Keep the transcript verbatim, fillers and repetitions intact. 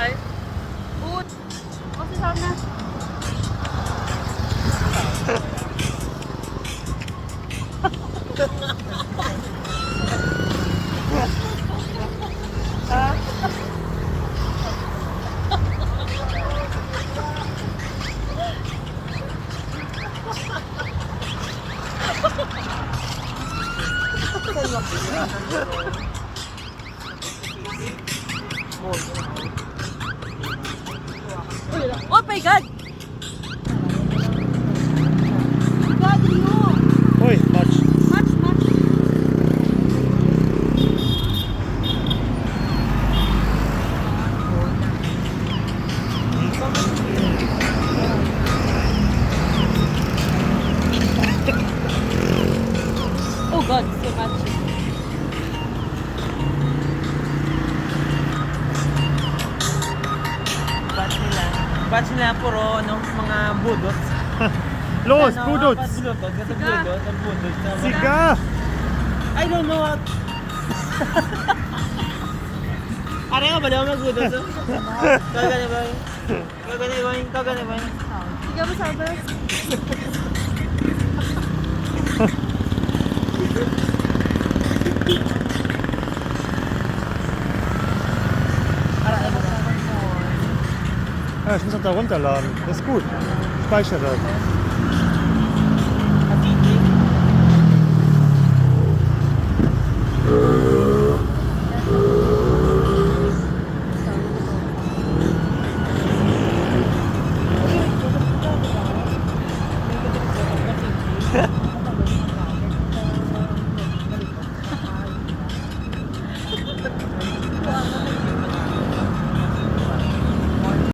Ay. Ut. Kasi sana. Oh my God! God, Rio! Uy, match. Match, match. Oh God, so match. Batch nila. Batch nila, puro, ano, mga budot. Los, ano, budots. Mga budot, kasi Sika. Budot, ang budot sa mga Sika. I don't know what. Are nga ba daw magbudot, oh? Kagani ba? Kagani ba? Kagani ba? Ikaw ba, Sabas? Ah, sa tawon talan. That's good. Spicy, though.